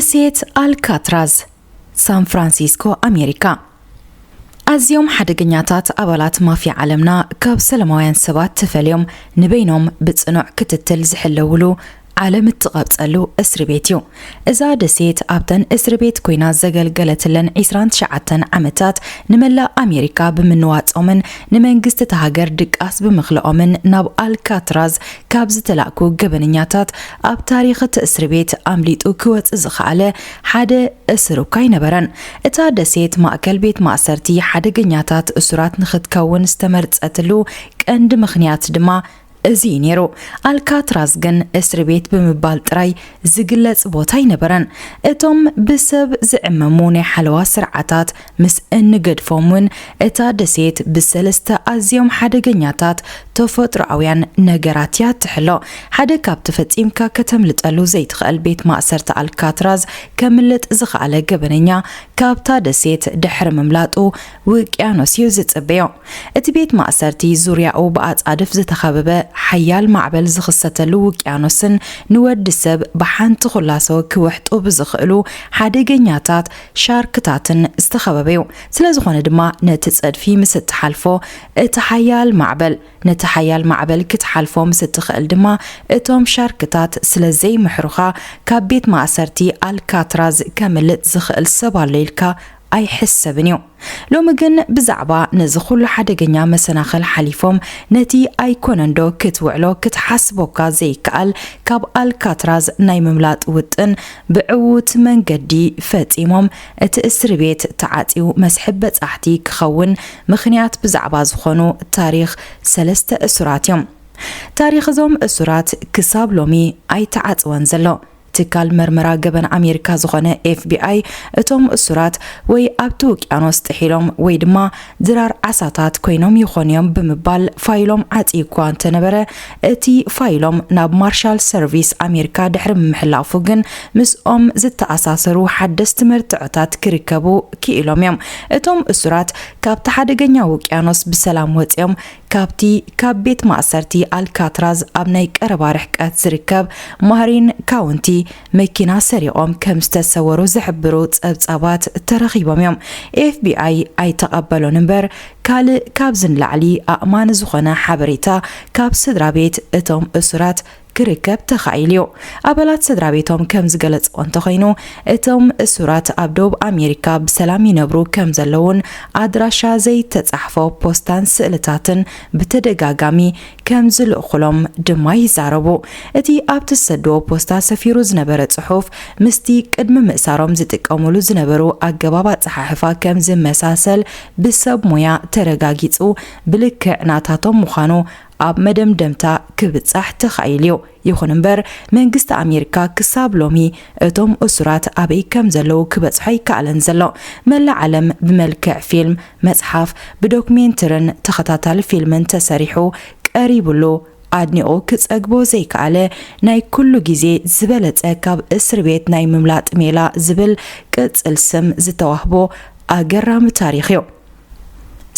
ደሴት ኣልካትራዝ፣ ሳን ፍራንሲስኮ፣ ኣሜሪካ። ኣዝዮም ሓደገኛታት ኣባላት ማፍያ ዓለምና ካብ ሰላማውያን ሰባት ተፈልዮም ንበይኖም ብጽኑዕ ክትትል ዝሕለውሉ ዓለም እትቐብጸሉ እስሪ ቤት እዩ። እዛ ደሴት ኣብተን እስሪ ቤት ኮይና ዘገልገለትለን ዒስራን ትሽዓተን ዓመታት ንመላእ ኣሜሪካ ብምንዋጾምን ንመንግስቲ እታ ሃገር ድቃስ ብምኽልኦምን ናብ ኣልካትራዝ ካብ ዝተላእኩ ገበነኛታት ኣብ ታሪኽ እቲ እስሪ ቤት ኣምሊጡ ክወጽእ ዝኸኣለ ሓደ እስር እኳ ኣይነበረን። እታ ደሴት ማእከል ቤት ማእሰርቲ ሓደገኛታት እሱራት ንኽትከውን ዝተመርጸትሉ ቀንዲ ምኽንያት ድማ እዚ እዩ ነይሩ። ኣልካትራዝ ግን እስሪ ቤት ብምባል ጥራይ ዝግለጽ ቦታ ኣይነበረን። እቶም ብሰብ ዝዕመሙ ናይ ሓለዋ ስርዓታት ምስ እንገድፎም እውን፣ እታ ደሴት ብሰለስተ ኣዝዮም ሓደገኛታት ተፈጥሮኣውያን ነገራት እያ ትሕሎ። ሓደ ካብቲ ፈጺምካ ከተምልጠሉ ዘይትኽእል ቤት ማእሰርቲ ኣልካትራዝ ከምልጥ ዝኸኣለ ገበነኛ፣ ካብታ ደሴት ድሕሪ ምምላጡ ውቅያኖስ እዩ ዝጽበዮ። እቲ ቤት ማእሰርቲ ዙርያኡ ብኣጻድፍ ዝተኸበበ ሓያል ማዕበል ዝኽሰተሉ ውቅያኖስን ንወዲ ሰብ ብሓንቲ ኩላሶ ክውሕጡ ብዝኽእሉ ሓደገኛታት ሻርክታትን ዝተኸበበ እዩ። ስለ ዝኾነ ድማ ነቲ ጸድፊ ምስ እትሓልፎ እቲ ሓያል ማዕበል፣ ነቲ ሓያል ማዕበል ክትሓልፎ ምስ እትኽእል ድማ እቶም ሻርክታት ስለ ዘይምሕሩኻ ካብ ቤት ማእሰርቲ ኣልካትራዝ ከምልጥ ዝኽእል ሰብ ኣሎ ኢልካ ኣይሕሰብን እዩ። ሎሚ ግን ብዛዕባ ነዚ ኩሉ ሓደገኛ መሰናኽል ሓሊፎም ነቲ ኣይኮነንዶ ክትውዕሎ ክትሓስቦካ ዘይከኣል ካብ ኣልካትራዝ ናይ ምምላጥ ውጥን ብዕዉት መንገዲ ፈጺሞም እቲ እስሪ ቤት ተዓጽዩ መስሕብ በጻሕቲ ክኸውን ምኽንያት ብዛዕባ ዝኾኑ ታሪኽ ሰለስተ እሱራት እዮም። ታሪኽ እዞም እሱራት ክሳብ ሎሚ ኣይተዓጽወን ዘሎ። ትካል መርመራ ገበን ኣሜሪካ ዝኾነ ኤፍ ቢ ኣይ፣ እቶም እሱራት ወይ ኣብቲ ውቅያኖስ ጥሒሎም ወይ ድማ ድራር ዓሳታት ኮይኖም ይኾኑ እዮም ብምባል ፋይሎም ዓጽዩ እኳ እንተነበረ፣ እቲ ፋይሎም ናብ ማርሻል ሰርቪስ ኣሜሪካ ድሕሪ ምምሕላፉ ግን ምስኦም ዝተኣሳሰሩ ሓደስቲ መርትዖታት ክርከቡ ክኢሎም እዮም። እቶም እሱራት ካብቲ ሓደገኛ ውቅያኖስ ብሰላም ወጺኦም ካብቲ ካብ ቤት ማእሰርቲ ኣልካትራዝ ኣብ ናይ ቀረባ ርሕቀት ዝርከብ ማሪን ካውንቲ መኪና ሰሪቖም ከም ዝተሰወሩ ዝሕብሩ ጸብጻባት ተረኺቦም እዮም። ኤፍ ቢ ኣይ ኣይተቐበሎን እምበር፣ ካልእ ካብዚ ንላዕሊ ኣእማኒ ዝኾነ ሓበሬታ ካብ ስድራ ቤት እቶም እሱራት ክርከብ ተኻኢሉ እዩ። ኣባላት ስድራ ቤቶም ከም ዝገለጽዎ እንተኾይኑ፣ እቶም እሱራት ኣብ ደቡብ ኣሜሪካ ብሰላም ይነብሩ ከም ዘለውን ኣድራሻ ዘይተጻሕፎ ፖስታን ስእልታትን ብተደጋጋሚ ከም ዝልእኹሎም ድማ ይዛረቡ። እቲ ኣብቲ ዝሰድዎ ፖስታ ሰፊሩ ዝነበረ ጽሑፍ ምስቲ ቅድሚ ምእሳሮም ዝጥቀሙሉ ዝነበሩ ኣገባብ ኣጸሓሕፋ ከም ዝመሳሰል ብሰብ ሞያ ተረጋጊጹ፣ ብልክዕ ናታቶም ምዃኑ ኣብ መደምደምታ ክብጻሕ ተኻኢሉ እዩ። ይኹን እምበር፣ መንግስቲ ኣሜሪካ ክሳብ ሎሚ እቶም እሱራት ኣበይ ከም ዘለዉ ክበጽሖ ኣይከኣለን ዘሎ። መላእ ዓለም ብመልክዕ ፊልም፣ መጽሓፍ፣ ብዶክሜንተርን ተኸታታሊ ፊልምን ተሰሪሑ ቀሪቡሉ፣ ኣድኒቑ ክጸግቦ ዘይከኣለ፣ ናይ ኩሉ ግዜ ዝበለጸ ካብ እስር ቤት ናይ ምምላጥ ሜላ ዝብል ቅጽል ስም ዝተዋህቦ ኣገራሚ ታሪኽ እዩ።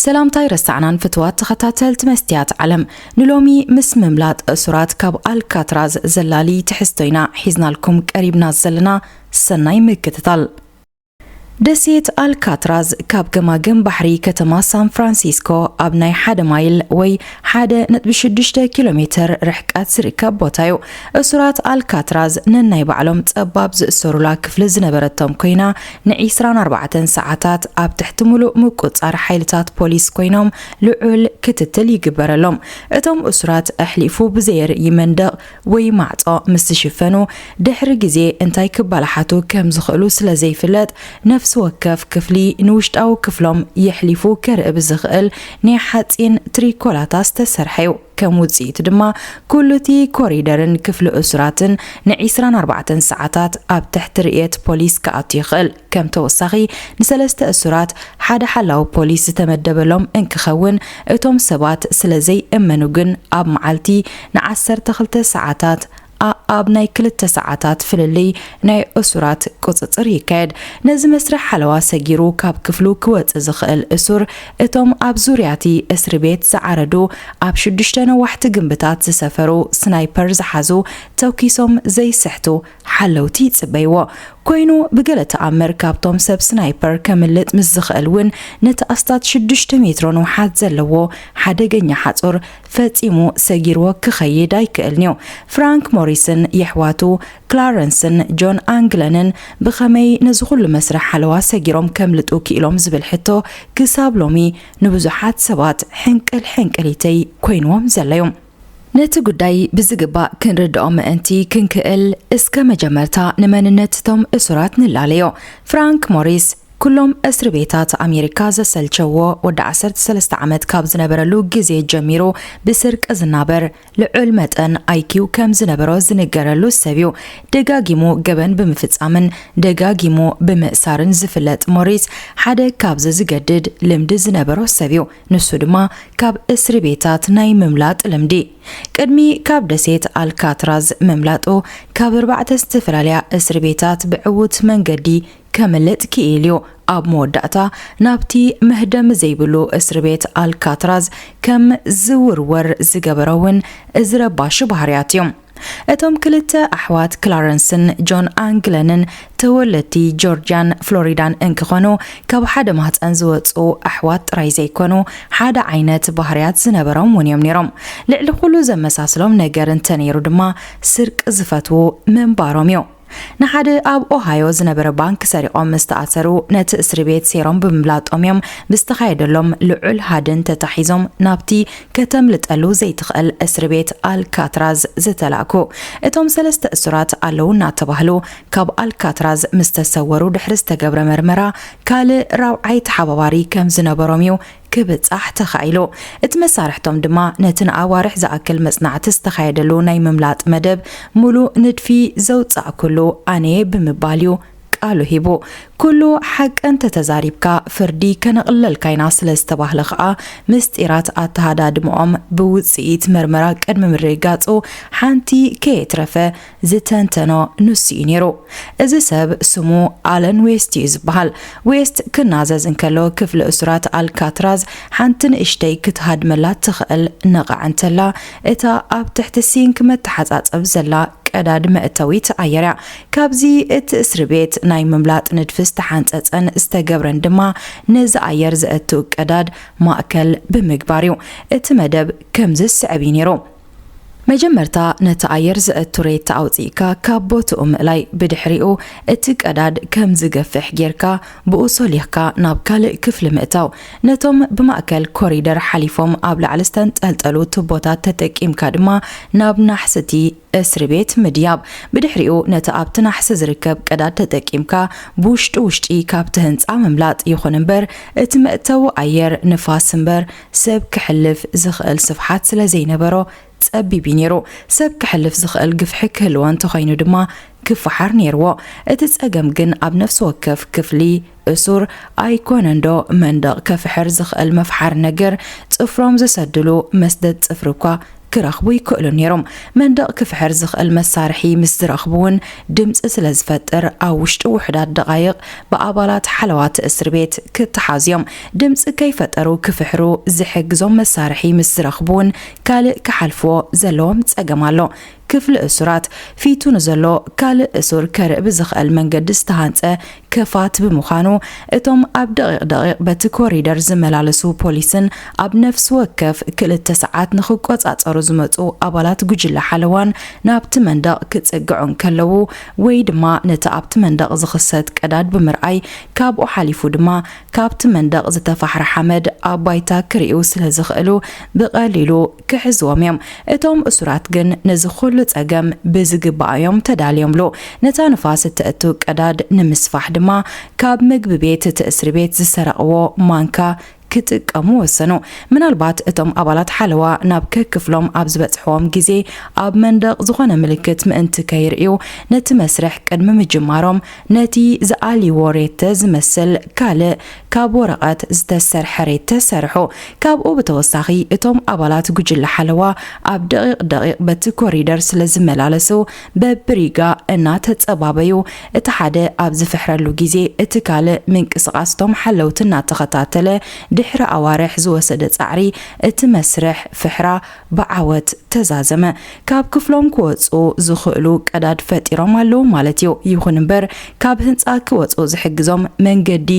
ሰላምታ ኣይረሳዕናን ፍትዋት ተኸታተልቲ መስትያት ዓለም። ንሎሚ ምስ ምምላጥ እሱራት ካብ ኣልካትራዝ ዘላሊ ትሕዝቶ ኢና ሒዝናልኩም ቀሪብና ዘለና። ሰናይ ምክትታል። ደሴት ኣልካትራዝ ካብ ገማግም ባሕሪ ከተማ ሳን ፍራንሲስኮ ኣብ ናይ ሓደ ማይል ወይ ሓደ ነጥቢ ሽዱሽተ ኪሎ ሜተር ርሕቀት ዝርከብ ቦታ እዩ። እሱራት ኣልካትራዝ ነናይ ባዕሎም ጸባብ ዝእሰሩላ ክፍሊ ዝነበረቶም ኮይና፣ ንዒስራን ኣርባዕተን ሰዓታት ኣብ ትሕቲ ምሉእ ምቁጽጻር ሓይልታት ፖሊስ ኮይኖም ልዑል ክትትል ይግበረሎም። እቶም እሱራት ኣሕሊፉ ብዘየርኢ መንደቕ ወይ ማዕጾ ምስ ዝሽፈኑ፣ ድሕሪ ግዜ እንታይ ክበላሓቱ ከም ዝኽእሉ ስለ ዘይፍለጥ፣ ነፍሲ ወከፍ ክፍሊ ንውሽጣዊ ክፍሎም የሕሊፉ ከርኢ ብዝኽእል ናይ ሓጺን ትሪኮላታ ዝተሰርሐ እዩ። ከም ውጽኢቱ ድማ፣ ኩሉ እቲ ኮሪደርን ክፍሊ እሱራትን ንዒስራን ኣርባዕተን ሰዓታት ኣብ ትሕቲ ርእየት ፖሊስ ክኣቱ ይኽእል። ከም ተወሳኺ፣ ንሰለስተ እሱራት ሓደ ሓላዊ ፖሊስ ዝተመደበሎም እንክኸውን፣ እቶም ሰባት ስለ ዘይእመኑ ግን ኣብ መዓልቲ ንዓሰርተ ክልተ ሰዓታት ኣኣብ ናይ ክልተ ሰዓታት ፍልልይ ናይ እሱራት ቁጽጽር ይካየድ። ነዚ መስርሕ ሓለዋ ሰጊሩ ካብ ክፍሉ ክወጽእ ዝኽእል እሱር፣ እቶም ኣብ ዙርያ እቲ እስሪ ቤት ዝዓረዱ ኣብ ሽዱሽተ ነዋሕቲ ግንብታት ዝሰፈሩ ስናይፐር ዝሓዙ ተኲሶም ዘይስሕቱ ሓለውቲ ይጽበይዎ። ኮይኑ ብገለ ተኣምር ካብቶም ሰብ ስናይፐር ከምልጥ ምስ ዝኽእል እውን ነቲ ኣስታት ሽዱሽተ ሜትሮ ንውሓት ዘለዎ ሓደገኛ ሓጹር ፈጺሙ ሰጊርዎ ክኸይድ ኣይክእልን'ዩ። ፍራንክ ሞሪስን የሕዋቱ ክላረንስን ጆን ኣንግለንን ብኸመይ ነዚ ኩሉ መስርሕ ሓለዋ ሰጊሮም ከምልጡ ክኢሎም ዝብል ሕቶ ክሳብ ሎሚ ንብዙሓት ሰባት ሕንቅል ሕንቅሊተይ ኮይንዎም ዘለዩ። ነቲ ጉዳይ ብዝግባእ ክንርድኦ ምእንቲ ክንክእል እስከ መጀመርታ ንመንነት እቶም እሱራት ንላለዮ። ፍራንክ ሞሪስ ኩሎም እስሪ ቤታት ኣሜሪካ ዘሰልቸዎ ወዲ ዓሰርተ ሰለስተ ዓመት ካብ ዝነበረሉ ግዜ ጀሚሩ ብስርቂ ዝናበር ልዑል መጠን ኣይኪው ከም ዝነበሮ ዝንገረሉ ሰብ እዩ። ደጋጊሙ ገበን ብምፍጻምን ደጋጊሙ ብምእሳርን ዝፍለጥ ሞሪስ ሓደ ካብዚ ዝገድድ ልምዲ ዝነበሮ ሰብ እዩ። ንሱ ድማ ካብ እስሪ ቤታት ናይ ምምላጥ ልምዲ። ቅድሚ ካብ ደሴት ኣልካትራዝ ምምላጡ ካብ ኣርባዕተ ዝተፈላለያ እስሪ ቤታት ብዕዉት መንገዲ ከምልጥ ክኢል እዩ። ኣብ መወዳእታ ናብቲ መህደሚ ዘይብሉ እስሪ ቤት ኣልካትራዝ ከም ዝውርወር ዝገበሮ እውን እዚ ረባሺ ባህርያት እዩ። እቶም ክልተ ኣሕዋት ክላረንስን ጆን ኣንግለንን ተወለድቲ ጆርጅያን ፍሎሪዳን እንክኾኑ፣ ካብ ሓደ ማህፀን ዝወፁ ኣሕዋት ጥራይ ዘይኮኑ፣ ሓደ ዓይነት ባህርያት ዝነበሮም እውን እዮም ነይሮም። ልዕሊ ኩሉ ዘመሳስሎም ነገር እንተነይሩ ድማ ስርቂ ዝፈትዉ ምንባሮም እዩ። ንሓደ ኣብ ኦሃዮ ዝነበረ ባንክ ሰሪቖም ምስ ተኣሰሩ፣ ነቲ እስሪ ቤት ሴሮም ብምምላጦም እዮም ብዝተኻየደሎም ልዑል ሃድን ተታሒዞም ናብቲ ከተምልጠሉ ዘይትኽእል እስሪ ቤት ኣልካትራዝ ዝተላእኩ። እቶም ሰለስተ እሱራት ኣለዉ እናተባህሉ ካብ ኣልካትራዝ ምስ ተሰወሩ ድሕሪ ዝተገብረ መርመራ፣ ካልእ ራብዓይ ተሓባባሪ ከም ዝነበሮም እዩ ክብጻሕ ተኻኢሉ። እቲ መሳርሕቶም ድማ ነቲ ንኣዋርሕ ዝኣክል መጽናዕቲ ዝተኻየደሉ ናይ ምምላጥ መደብ ሙሉእ ንድፊ ዘውጻእኩሉ ኣነ'የ ብምባል እዩ ቃሉ ሂቡ። ኩሉ ሓቂ እንተተዛሪብካ ፍርዲ ከነቕልለልካ ኢና ስለ ዝተባህለ ከኣ ምስጢራት ኣተሃዳድምኦም ብውጽኢት መርመራ ቅድሚ ምርግጋጹ ሓንቲ ከየትረፈ ዝተንተኖ ንሱ እዩ ነይሩ። እዚ ሰብ ስሙ ኣለን ዌስት እዩ ዝበሃል። ዌስት ክናዘዝ እንከሎ ክፍሊ እሱራት ኣልካትራዝ ሓንቲ ንእሽተይ ክትሃድመላ ትኽእል ነቓዕ እንተላ እታ ኣብ ትሕቲ ሲንክ መተሓጻጸብ ዘላ ቀዳድ መእተዊት ኣየር እያ። ካብዚ እቲ እስሪ ቤት ናይ ምምላጥ ንድፊ ዝተሓንጸጸን ዝተገብረን ድማ ነዚ ኣየር ዘእቱ ቀዳድ ማእከል ብምግባር እዩ። እቲ መደብ ከምዚ ዝስዕብ እዩ ነይሩ። መጀመርታ ነቲ ኣየር ዘእቱ ሬት ኣውጺእካ ካብ ቦትኡ ምእላይ፣ ብድሕሪኡ እቲ ቀዳድ ከም ዝገፍሕ ጌርካ ብኡ ሶሊኽካ ናብ ካልእ ክፍሊ ምእታው። ነቶም ብማእከል ኮሪደር ሓሊፎም ኣብ ላዕሊ ዝተንጠልጠሉ ቱቦታት ተጠቂምካ ድማ ናብ ናሕስቲ እስሪ ቤት ምድያብ። ብድሕሪኡ ነቲ ኣብቲ ናሕሲ ዝርከብ ቀዳድ ተጠቂምካ ብውሽጢ ውሽጢ ካብቲ ህንጻ ምምላጥ። ይኹን እምበር እቲ መእተዊ ኣየር ንፋስ እምበር ሰብ ክሕልፍ ዝኽእል ስፍሓት ስለ ዘይነበሮ ጸቢብ እዩ ነይሩ። ሰብ ክሕልፍ ዝኽእል ግፍሒ ክህልዎ እንተኾይኑ ድማ ክፈሓር ነይርዎ። እቲ ጸገም ግን ኣብ ነፍሲ ወከፍ ክፍሊ እሱር ኣይኮነንዶ መንደቕ ከፍሕር ዝኽእል መፍሓሪ ነገር ጽፍሮም ዝሰድሉ መስደድ ጽፍሪ እኳ ክረኽቡ ይክእሉ ነይሮም። መንደቕ ክፍሕር ዝኽእል መሳርሒ ምስ ዝረኽቡ እውን ድምጺ ስለ ዝፈጥር ኣብ ውሽጢ ውሑዳት ደቓይቕ ብኣባላት ሓለዋት እስር ቤት ክተሓዙ እዮም። ድምጺ ከይፈጠሩ ክፍሕሩ ዝሕግዞም መሳርሒ ምስ ዝረኽቡ እውን ካልእ ክሓልፍዎ ዘለዎም ጸገም ኣሎ። ክፍሊ እሱራት ፊቱ ንዘሎ ካልእ እሱር ከርኢ ብዝኽእል መንገዲ ዝተሃንጸ ክፋት ብምዃኑ፣ እቶም ኣብ ደቂቕ ደቂቕ በቲ ኮሪደር ዝመላለሱ ፖሊስን ኣብ ነፍሲ ወከፍ ክልተ ሰዓት ንኽቆጻጸሩ ዝመጹ ኣባላት ጉጅለ ሓለዋን ናብቲ መንደቕ ክጽግዑ እንከለዉ፣ ወይ ድማ ነቲ ኣብቲ መንደቕ ዝኽሰት ቀዳድ ብምርኣይ፣ ካብኡ ሓሊፉ ድማ ካብቲ መንደቕ ዝተፋሕረ ሓመድ ኣብ ባይታ ክርእዩ ስለ ዝኽእሉ፣ ብቐሊሉ ክሕዝዎም እዮም። እቶም እሱራት ግን ነዚ ኩሉ ጸገም ብዝግባእ እዮም ተዳልዮምሉ። ነታ ንፋስ እተእቱ ቀዳድ ንምስፋሕ ድማ ካብ ምግቢ ቤት እቲ እስሪ ቤት ዝሰረቕዎ ማንካ ክጥቀሙ ወሰኑ። ምናልባት እቶም ኣባላት ሓለዋ ናብ ከክፍሎም ኣብ ዝበጽሕዎም ግዜ፣ ኣብ መንደቕ ዝኾነ ምልክት ምእንቲ ከይርእዩ፣ ነቲ መስርሕ ቅድሚ ምጅማሮም፣ ነቲ ዝኣልይዎ ሬተ ዝመስል ካልእ ካብ ወረቐት ዝተሰርሐ ሬተ ሰርሑ። ካብኡ ብተወሳኺ፣ እቶም ኣባላት ጉጅለ ሓለዋ ኣብ ደቂቕ ደቂቕ በቲ ኮሪደር ስለ ዝመላለሱ፣ በብሪጋ እናተጸባበዩ፣ እቲ ሓደ ኣብ ዝፍሕረሉ ግዜ፣ እቲ ካልእ ምንቅስቓስ እቶም ሓለውቲ እናተኸታተለ፣ ድሕሪ ኣዋርሕ ዝወሰደ ጻዕሪ፣ እቲ መስርሕ ፍሕራ ብዓወት ተዛዘመ። ካብ ክፍሎም ክወጹ ዝኽእሉ ቀዳድ ፈጢሮም ኣለዉ ማለት እዩ። ይኹን እምበር፣ ካብ ህንጻ ክወጹ ዝሕግዞም መንገዲ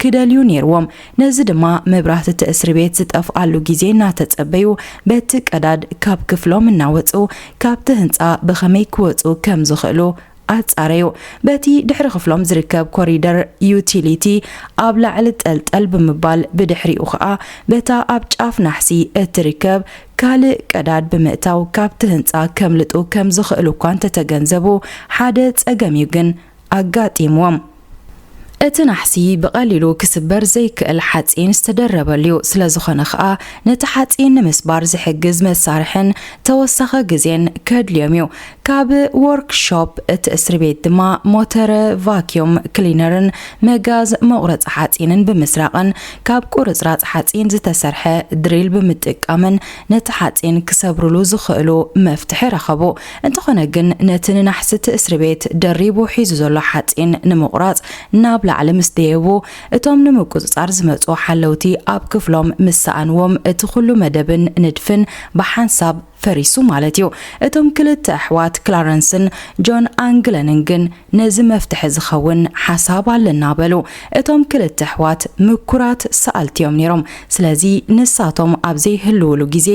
ክደልዩ ነይርዎም። ነዚ ድማ መብራህቲ እቲ እስሪ ቤት ዝጠፍኣሉ ግዜ እናተጸበዩ፣ በቲ ቀዳድ ካብ ክፍሎም እናወጹ፣ ካብቲ ህንጻ ብኸመይ ክወጹ ከም ዝኽእሉ ኣጻረዩ። በቲ ድሕሪ ክፍሎም ዝርከብ ኮሪደር ዩቲሊቲ ኣብ ላዕሊ ጠልጠል ብምባል፣ ብድሕሪኡ ኸኣ በታ ኣብ ጫፍ ናሕሲ እትርከብ ካልእ ቀዳድ ብምእታው፣ ካብቲ ህንጻ ከምልጡ ከም ዝኽእሉ እኳ እንተተገንዘቡ፣ ሓደ ጸገም እዩ ግን ኣጋጢምዎም። እቲ ናሕሲ ብቐሊሉ ክስበር ዘይክእል ሓጺን ዝተደረበሉ እዩ። ስለ ዝኾነ ኸኣ፣ ነቲ ሓጺን ንምስባር ዝሕግዝ መሳርሕን ተወሳኺ ግዜን ከድልዮም እዩ። ካብ ዎርክሾፕ እቲ እስሪ ቤት ድማ ሞተረ ቫክዩም ክሊነርን መጋዝ መቑረጺ ሓጺንን ብምስራቕን ካብ ቁርጽራጽ ሓጺን ዝተሰርሐ ድሪል ብምጥቃምን ነቲ ሓጺን ክሰብርሉ ዝኽእሉ መፍትሒ ረኸቡ። እንተኾነ ግን፣ ነቲ ንናሕሲ እቲ እስሪ ቤት ደሪቡ ሒዙ ዘሎ ሓጺን ንምቑራጽ ናብ ላዕሊ ምስ ደየቡ፣ እቶም ንምቁጽጻር ዝመጹ ሓለውቲ ኣብ ክፍሎም ምስ ሰኣንዎም፣ እቲ ኩሉ መደብን ንድፍን ብሓንሳብ ፈሪሱ ማለት እዩ። እቶም ክልተ ኣሕዋት ክላረንስን ጆን ኣንግለንን ግን ነዚ መፍትሒ ዝኸውን ሓሳብ ኣለና በሉ። እቶም ክልተ ኣሕዋት ምኩራት ሰኣልቲ እዮም ነይሮም። ስለዚ ንሳቶም ኣብ ዘይህልውሉ ግዜ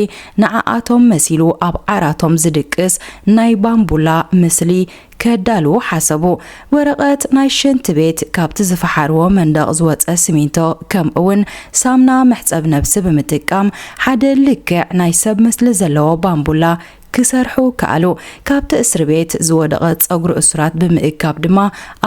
ንዓኣቶም መሲሉ ኣብ ዓራቶም ዝድቅስ ናይ ባምቡላ ምስሊ ከዳልዉ ሓሰቡ። ወረቐት ናይ ሽንቲ ቤት፣ ካብቲ ዝፈሓርዎ መንደቕ ዝወጸ ሲሚንቶ፣ ከምኡውን ሳምና መሕጸብ ነብሲ ብምጥቃም ሓደ ልክዕ ናይ ሰብ ምስሊ ዘለዎ ባምቡላ ክሰርሑ ከኣሉ። ካብቲ እስሪ ቤት ዝወደቐ ጸጉሪ እሱራት ብምእካብ ድማ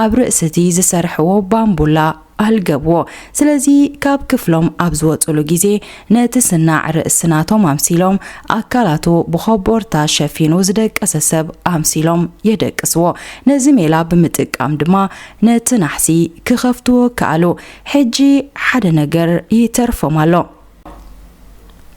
ኣብ ርእሲ እቲ ዝሰርሕዎ ባምቡላ ኣልገብዎ። ስለዚ ካብ ክፍሎም ኣብ ዝወጹሉ ግዜ ነቲ ስናዕ ርእሲ ናቶም ኣምሲሎም ኣካላቱ ብኾቦርታ ሸፊኑ ዝደቀሰ ሰብ ኣምሲሎም የደቅስዎ። ነዚ ሜላ ብምጥቃም ድማ ነቲ ናሕሲ ክኸፍትዎ ከኣሉ። ሕጂ ሓደ ነገር ይተርፎም ኣሎ።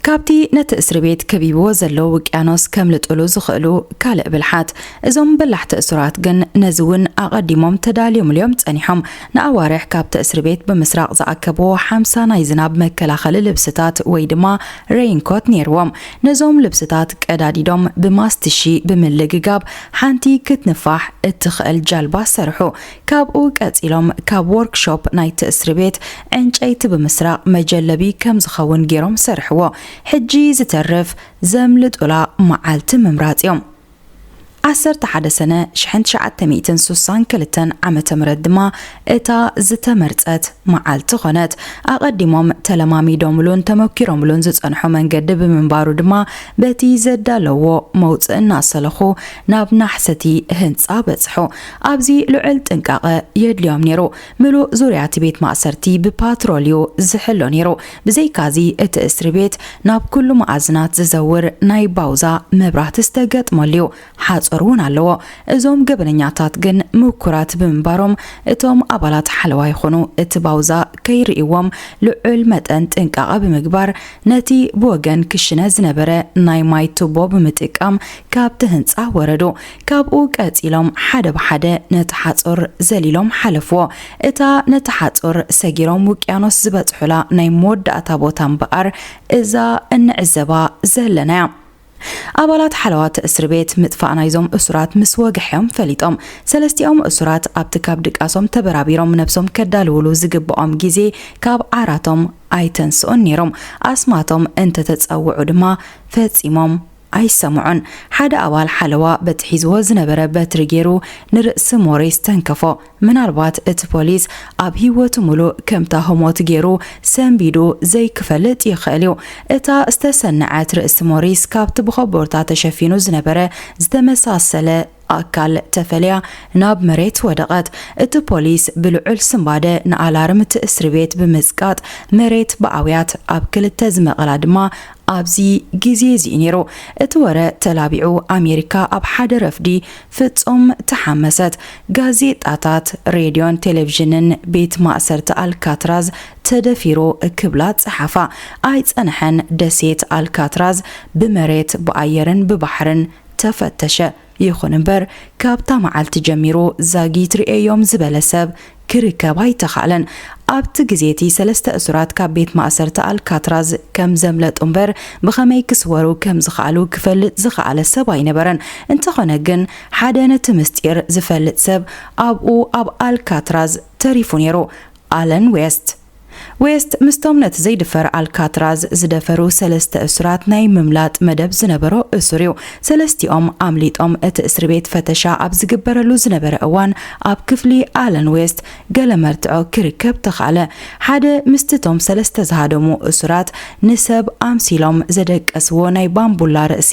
ካብቲ ነቲ እስሪ ቤት ከቢብዎ ዘሎ ውቅያኖስ ከምልጥሉ ዝኽእሉ ካልእ ብልሓት። እዞም በላሕቲ እሱራት ግን ነዚ እውን ኣቐዲሞም ተዳልዮምሉ እዮም ጸኒሖም። ንኣዋርሕ ካብቲ እስሪ ቤት ብምስራቕ ዝኣከብዎ ሓምሳ ናይ ዝናብ መከላኸሊ ልብስታት ወይ ድማ ሬይንኮት ነይርዎም። ነዞም ልብስታት ቀዳዲዶም ብማስትሺ ብምልግጋብ ሓንቲ ክትንፋሕ እትኽእል ጃልባ ሰርሑ። ካብኡ ቀጺሎም ካብ ዎርክሾፕ ናይቲ እስሪ ቤት ዕንጨይቲ ብምስራቕ መጀለቢ ከም ዝኸውን ገይሮም ሰርሕዎ። ሕጂ ዝተርፍ ዘምልጡላ መዓልቲ ምምራጽ እዮም። ዓሰርተ ሓደ ሰነ ሽሕን ትሽዓተ ሚእትን ሱሳን ክልተን ዓመተ ምህረት ድማ እታ ዝተመርጸት መዓልቲ ኾነት። ኣቐዲሞም ተለማሚዶምሉን ተመኪሮምሉን ዝጸንሑ መንገዲ ብምንባሩ ድማ በቲ ዘዳለዎ መውጽኢ እናሰለኹ ናብ ናሕሰቲ ህንጻ በጽሑ። ኣብዚ ልዑል ጥንቃቐ የድልዮም ነይሩ። ምሉእ ዙርያ እቲ ቤት ማእሰርቲ ብፓትሮል እዩ ዝሕሎ ነይሩ። ብዘይካዚ እቲ እስሪ ቤት ናብ ኩሉ መኣዝናት ዝዘውር ናይ ባውዛ መብራህቲ ዝተገጥመሉ እዩ። ሓጹር እውን ኣለዎ። እዞም ገበነኛታት ግን ምኩራት ብምንባሮም እቶም ኣባላት ሓለዋ ይኹኑ እቲ ባውዛ ከይርእይዎም ልዑል መጠን ጥንቃቐ ብምግባር ነቲ ብወገን ክሽነ ዝነበረ ናይ ማይ ቱቦ ብምጥቃም ካብቲ ህንጻ ወረዱ። ካብኡ ቀጺሎም ሓደ ብሓደ ነቲ ሓጹር ዘሊሎም ሓለፍዎ። እታ ነቲ ሓጹር ሰጊሮም ውቅያኖስ ዝበጽሑላ ናይ መወዳእታ ቦታ እምበኣር እዛ እንዕዘባ ዘለናያ። ኣባላት ሓለዋት እስሪ ቤት ምጥፋእ ናይዞም እሱራት ምስ ወግሐዮም ፈሊጦም። ሰለስቲኦም እሱራት ኣብቲ ካብ ድቃሶም ተበራቢሮም ነብሶም ከዳልውሉ ዝግብኦም ግዜ ካብ ዓራቶም ኣይተንስኡን ነይሮም። ኣስማቶም እንተተጸውዑ ድማ ፈጺሞም ኣይሰምዑን። ሓደ ኣባል ሓለዋ በቲ ሒዝዎ ዝነበረ በትሪ ገይሩ ንርእሲ ሞሪስ ተንከፎ። ምናልባት እቲ ፖሊስ ኣብ ህይወቱ ምሉእ ከምታ ህሞት ገይሩ ሰንቢዱ ዘይክፈልጥ ይኽእል እዩ። እታ ዝተሰነዐት ርእሲ ሞሪስ ካብቲ ብኸቦርታ ተሸፊኑ ዝነበረ ዝተመሳሰለ ኣካል ተፈልያ ናብ መሬት ወደቐት። እቲ ፖሊስ ብልዑል ስንባደ ንኣላርም እቲ እስሪ ቤት ብምጽቃጥ መሬት ብኣውያት ኣብ ክልተ ዝመቐላ ድማ ኣብዚ ግዜ እዚ እዩ ነይሩ። እቲ ወረ ተላቢዑ ኣሜሪካ ኣብ ሓደ ረፍዲ ፍጹም ተሓመሰት። ጋዜጣታት፣ ሬድዮን ቴሌቪዥንን ቤት ማእሰርቲ ኣልካትራዝ ተደፊሩ ክብላ ጸሓፋ። ኣይጸንሐን፣ ደሴት ኣልካትራዝ ብመሬት ብኣየርን ብባሕርን ተፈተሸ። ይኹን እምበር ካብታ መዓልቲ ጀሚሩ ዛጊት ርእየዮም ዝበለ ሰብ ክርከብ ኣይተኻእለን። ኣብቲ ግዜ እቲ ሰለስተ እሱራት ካብ ቤት ማእሰርቲ ኣልካትራዝ ከም ዘምለጡ እምበር ብኸመይ ክስወሩ ከም ዝኸኣሉ ክፈልጥ ዝኸኣለ ሰብ ኣይነበረን። እንተኾነ ግን ሓደ ነቲ ምስጢር ዝፈልጥ ሰብ ኣብኡ ኣብ ኣልካትራዝ ተሪፉ ነይሩ። ኣለን ዌስት። ዌስት ምስቶም ነቲ ዘይድፈር ኣልካትራዝ ዝደፈሩ ሰለስተ እሱራት ናይ ምምላጥ መደብ ዝነበሮ እሱር እዩ። ሰለስቲኦም ኣምሊጦም እቲ እስሪ ቤት ፈተሻ ኣብ ዝግበረሉ ዝነበረ እዋን ኣብ ክፍሊ ኣለን ዌስት ገለ መርትዖ ክርከብ ተኻእለ። ሓደ ምስቲ እቶም ሰለስተ ዝሃደሙ እሱራት ንሰብ ኣምሲሎም ዘደቀስዎ ናይ ባምቡላ ርእሲ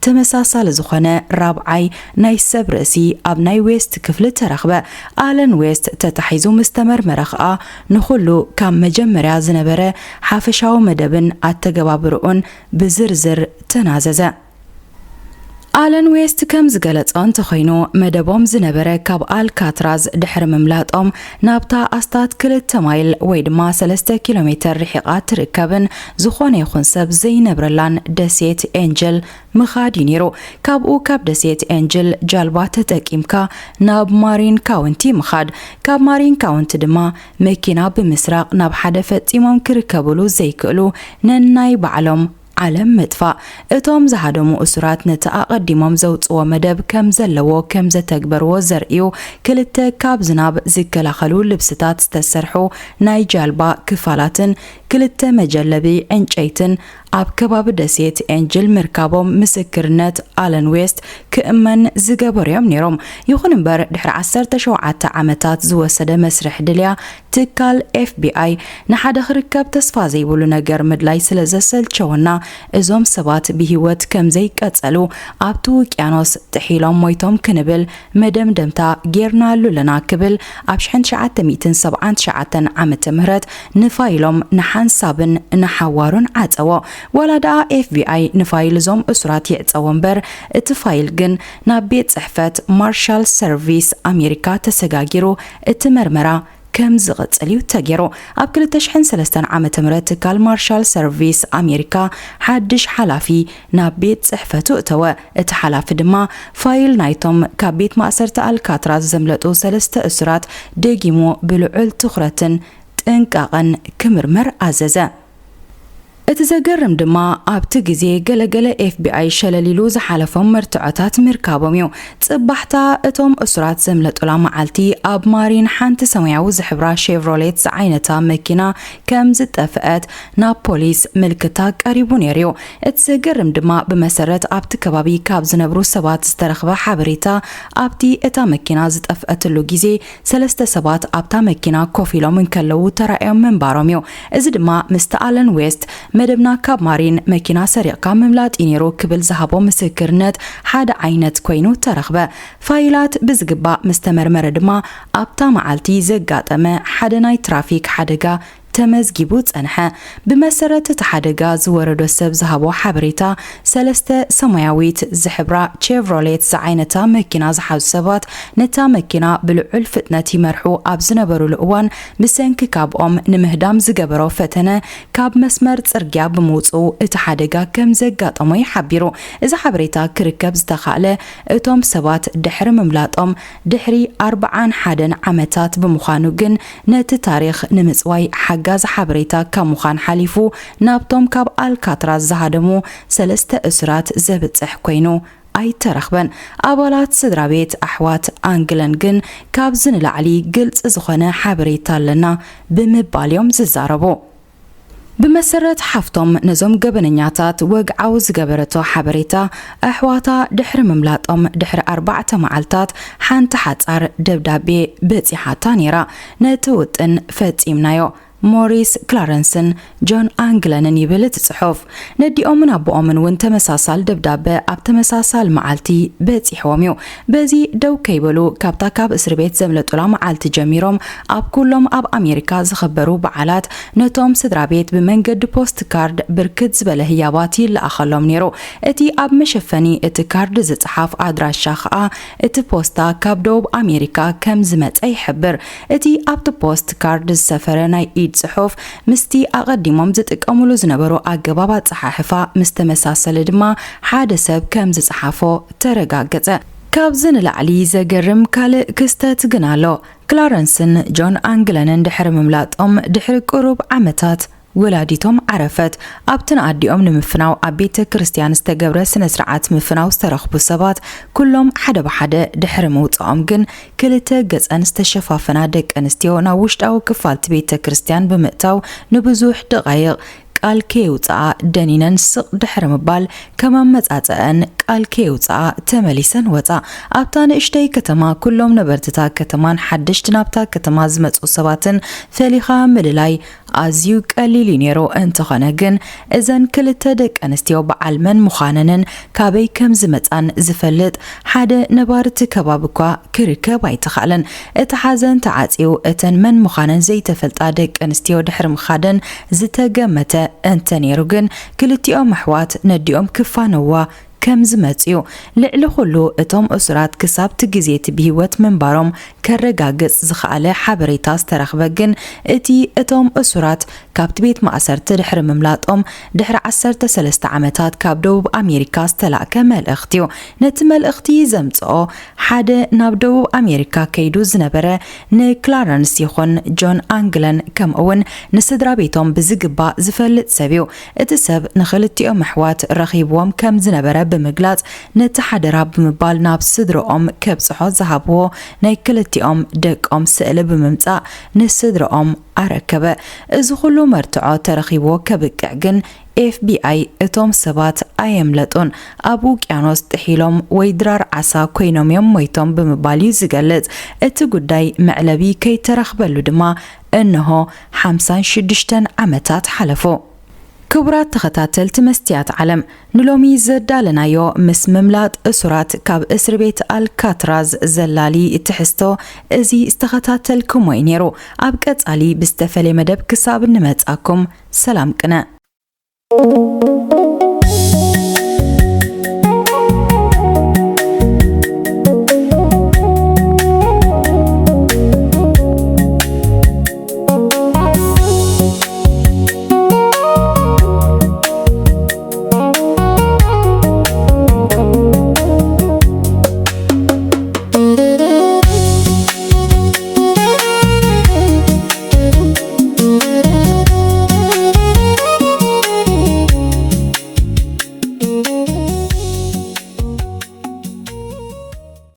ተመሳሳሊ ዝኾነ ራብዓይ ናይ ሰብ ርእሲ ኣብ ናይ ዌስት ክፍሊ ተረኽበ። ኣለን ዌስት ተታሒዙ ምስ ተመርመረ ኸኣ ንኹሉ ካብ መጀመርያ ዝነበረ ሓፈሻዊ መደብን ኣተገባብርኡን ብዝርዝር ተናዘዘ። ኣለን ዌስት ከም ዝገለጾ እንተኾይኑ፣ መደቦም ዝነበረ ካብ ኣልካትራዝ ድሕሪ ምምላጦም ናብታ ኣስታት ክልተ ማይል ወይ ድማ ሰለስተ ኪሎ ሜተር ርሒቓ ትርከብን ዝኾነ ይኹን ሰብ ዘይነብረላን ደሴት ኤንጀል ምኻድ እዩ ነይሩ። ካብኡ ካብ ደሴት ኤንጅል ጃልባ ተጠቂምካ ናብ ማሪን ካውንቲ ምኻድ፣ ካብ ማሪን ካውንቲ ድማ መኪና ብምስራቕ ናብ ሓደ ፈጺሞም ክርከብሉ ዘይክእሉ ነናይ ባዕሎም ዓለም ምጥፋእ። እቶም ዝሃደሙ እሱራት ነቲ ኣቐዲሞም ዘውጽዎ መደብ ከም ዘለዎ ከም ዘተግበርዎ ዘርእዩ ክልተ ካብ ዝናብ ዝከላኸሉ ልብስታት ዝተሰርሑ ናይ ጃልባ ክፋላትን ክልተ መጀለቢ ዕንጨይትን ኣብ ከባቢ ደሴት ኤንጅል ምርካቦም ምስክርነት ኣለን ዌስት ክእመን ዝገበሩ እዮም ነይሮም። ይኹን እምበር ድሕሪ ዓሰርተ ሸውዓተ ዓመታት ዝወሰደ መስርሕ ድልያ ትካል ኤፍ ቢ ኣይ ንሓደ ክርከብ ተስፋ ዘይብሉ ነገር ምድላይ ስለ ዘሰልቸወና እዞም ሰባት ብህይወት ከም ዘይቀጸሉ ኣብቲ ውቅያኖስ ጥሒሎም ሞይቶም ክንብል መደምደምታ ጌርናሉ ኣለና ክብል ኣብ ሽሕን ትሽዓተ ሚእትን ሰብዓን ትሽዓተን ዓመተ ምህረት ንፋይሎም ንሓንሳብን ንሓዋሩን ዓጸዎ። ዋላ ደኣ ኤፍ ቢ ኣይ ንፋይል እዞም እሱራት ይዕጸዎ እምበር፣ እቲ ፋይል ግን ናብ ቤት ጽሕፈት ማርሻል ሰርቪስ ኣሜሪካ ተሰጋጊሩ እቲ መርመራ ከም ዝቕጽል እዩ ተገይሩ። ኣብ ክልተ ሽሕን ሰለስተን ዓመተ ምህረት ትካል ማርሻል ሰርቪስ ኣሜሪካ ሓድሽ ሓላፊ ናብ ቤት ጽሕፈቱ እተወ። እቲ ሓላፊ ድማ ፋይል ናይቶም ካብ ቤት ማእሰርቲ ኣልካትራዝ ዘምለጡ ሰለስተ እሱራት ደጊሙ ብልዑል ትኹረትን ጥንቃቐን ክምርመር ኣዘዘ። እቲ ዘገርም ድማ ኣብቲ ግዜ ገለገለ ኤፍ ቢ ኣይ ሸለል ኢሉ ዝሓለፎም መርትዖታት ምርካቦም እዩ። ጽባሕታ እቶም እሱራት ዘምለጡላ መዓልቲ ኣብ ማሪን ሓንቲ ሰማያዊ ዝሕብራ ሼቭሮሌት ዝዓይነታ መኪና ከም ዝጠፍአት ናብ ፖሊስ ምልክታ ቀሪቡ ነይሩ እዩ። እቲ ዘገርም ድማ ብመሰረት ኣብቲ ከባቢ ካብ ዝነብሩ ሰባት ዝተረኽበ ሓበሬታ ኣብቲ እታ መኪና ዝጠፍአትሉ ግዜ ሰለስተ ሰባት ኣብታ መኪና ኮፍ ኢሎም እንከለዉ ተራእዮም ምንባሮም እዩ። እዚ ድማ ምስቲ ኣለን ዌስት መደብና ካብ ማሪን መኪና ሰሪቕካ ምምላጥ እዩ ነይሩ ክብል ዝሃቦ ምስክርነት ሓደ ዓይነት ኮይኑ ተረኽበ። ፋይላት ብዝግባእ ምስ ተመርመረ ድማ ኣብታ መዓልቲ ዘጋጠመ ሓደ ናይ ትራፊክ ሓደጋ ተመዝጊቡ ጸንሐ። ብመሰረት እቲ ሓደጋ ዝወረዶ ሰብ ዝሃቦ ሓበሬታ፣ ሰለስተ ሰማያዊት ዝሕብራ ቼቭሮሌት ዝዓይነታ መኪና ዝሓዙ ሰባት ነታ መኪና ብልዑል ፍጥነት ይመርሑ ኣብ ዝነበሩሉ እዋን፣ ብሰንኪ ካብኦም ንምህዳም ዝገበሮ ፈተነ ካብ መስመር ጽርግያ ብምውጽኡ እቲ ሓደጋ ከም ዘጋጠሞ እዩ ሓቢሩ። እዚ ሓበሬታ ክርከብ ዝተኻእለ እቶም ሰባት ድሕሪ ምምላጦም ድሕሪ ኣርብዓን ሓደን ዓመታት ብምዃኑ ግን ነቲ ታሪኽ ንምጽዋይ ሓጋዚ ሓበሬታ ካብ ምዃን ሓሊፉ ናብቶም ካብ ኣልካትራዝ ዝሃደሙ ሰለስተ እሱራት ዘብጽሕ ኮይኑ ኣይተረኽበን። ኣባላት ስድራ ቤት ኣሕዋት ኣንግለን ግን ካብዚ ንላዕሊ ግልጺ ዝኾነ ሓበሬታ ኣለና ብምባል እዮም ዝዛረቡ። ብመሰረት ሓፍቶም ነዞም ገበነኛታት ወግዓዊ ዝገበረቶ ሓበሬታ፣ ኣሕዋታ ድሕሪ ምምላጦም ድሕሪ ኣርባዕተ መዓልታት ሓንቲ ሓጻር ደብዳቤ በጺሓታ ነይራ። ነቲ ውጥን ፈጺምናዮ። ሞሪስ ክላረንስን ጆን ኣንግለንን ይብል እቲ ጽሑፍ። ነዲኦምን ኣቦኦምን እውን ተመሳሳል ደብዳበ ኣብ ተመሳሳል መዓልቲ በጺሕዎም እዩ። በዚ ደው ከይበሉ፣ ካብታ ካብ እስር ቤት ዘምለጡላ መዓልቲ ጀሚሮም ኣብ ኩሎም ኣብ ኣሜሪካ ዝኽበሩ በዓላት ነቶም ስድራ ቤት ብመንገዲ ፖስት ካርድ ብርክት ዝበለ ህያባት ይለኣኸሎም ነይሩ። እቲ ኣብ መሸፈኒ እቲ ካርድ ዝጸሓፍ ኣድራሻ ኸኣ እቲ ፖስታ ካብ ደቡብ ኣሜሪካ ከም ዝመጸ ይሕብር። እቲ ኣብቲ ፖስት ካርድ ዝሰፈረ ናይ ኢድ ጽሑፍ ምስቲ ኣቐዲሞም ዝጥቀሙሉ ዝነበሩ ኣገባብ ኣጸሓሕፋ ምስ ተመሳሰለ ድማ ሓደ ሰብ ከም ዝጸሓፎ ተረጋገጸ። ካብዚ ንላዕሊ ዘገርም ካልእ ክስተት ግን ኣሎ። ክላረንስን ጆን ኣንግለንን ድሕሪ ምምላጦም ድሕሪ ቅሩብ ዓመታት ወላዲቶም ዓረፈት። ኣብቲ ንኣዲኦም ንምፍናው ኣብ ቤተ ክርስቲያን ዝተገብረ ስነ ስርዓት ምፍናው ዝተረኽቡ ሰባት ኩሎም ሓደ ብሓደ ድሕሪ ምውጽኦም ግን ክልተ ገጸን ዝተሸፋፈና ደቂ ኣንስትዮ ናብ ውሽጣዊ ክፋልቲ ቤተ ክርስቲያን ብምእታው ንብዙሕ ደቓይቕ ቃል ከየውጽኣ ደኒነን ስቕ ድሕሪ ምባል ከም ኣመጻጽኣን ቃል ከየውጽኣ ተመሊሰን ወጻ። ኣብታ ንእሽተይ ከተማ ኩሎም ነበርትታ ከተማን ሓደሽቲ ናብታ ከተማ ዝመጹ ሰባትን ፈሊኻ ምልላይ ኣዝዩ ቀሊል እዩ ነይሩ። እንተኾነ ግን እዘን ክልተ ደቂ ኣንስትዮ በዓል መን ምዃነንን ካበይ ከም ዝመጻን ዝፈልጥ ሓደ ነባሪ እቲ ከባቢ እኳ ክርከብ ኣይተኻእለን። እቲ ሓዘን ተዓጽዩ እተን መን ምዃነን ዘይተፈልጣ ደቂ ኣንስትዮ ድሕሪ ምኻደን ዝተገመተ እንተ ነይሩ ግን ክልቲኦም ኣሕዋት ነዲኦም ክፋነዋ ከም ዝመጽኡ፣ ልዕሊ ኩሉ እቶም እሱራት ክሳብ እቲ ግዜ እቲ ብህይወት ምንባሮም ከረጋግጽ ዝኸኣለ ሓበሬታ ዝተረኽበ ግን እቲ እቶም እሱራት ካብቲ ቤት ማእሰርቲ ድሕሪ ምምላጦም ድሕሪ ዓሰርተ ሰለስተ ዓመታት ካብ ደቡብ ኣሜሪካ ዝተላእከ መልእኽቲ እዩ። ነቲ መልእኽቲ ዘምጽኦ ሓደ ናብ ደቡብ ኣሜሪካ ከይዱ ዝነበረ ንክላረንስ ይኹን ጆን ኣንግለን ከምኡውን ንስድራ ቤቶም ብዝግባእ ዝፈልጥ ሰብ እዩ። እቲ ሰብ ንኽልቲኦም ኣሕዋት ረኺብዎም ከም ዝነበረ ብምግላጽ ነቲ ሓደራ ብምባል ናብ ስድርኦም ከብጽሖ ዝሃብዎ ናይ ክልቲኦም ደቆም ስእሊ ብምምጻእ ንስድርኦም ኣረከበ። እዚ ኩሉ መርትዖ ተረኺብዎ ከብቅዕ ግን ኤፍ ቢ ኣይ እቶም ሰባት ኣየምለጡን። ኣብ ውቅያኖስ ጥሒሎም ወይ ድራር ዓሳ ኮይኖም እዮም ሞይቶም ብምባል እዩ ዝገልጽ። እቲ ጉዳይ መዕለቢ ከይተረኽበሉ ድማ እንሆ ሓምሳን ሽዱሽተን ዓመታት ሓለፉ። ክቡራት ተኸታተልቲ መስትያት ዓለም፣ ንሎሚ ዘዳለናዮ ምስ ምምላጥ እሱራት ካብ እስር ቤት ኣልካትራዝ ዘላሊ ትሕዝቶ እዚ ዝተኸታተልኩሞ እዩ ነይሩ። ኣብ ቀጻሊ ብዝተፈለየ መደብ ክሳብ እንመጻኩም ሰላም ቅነ።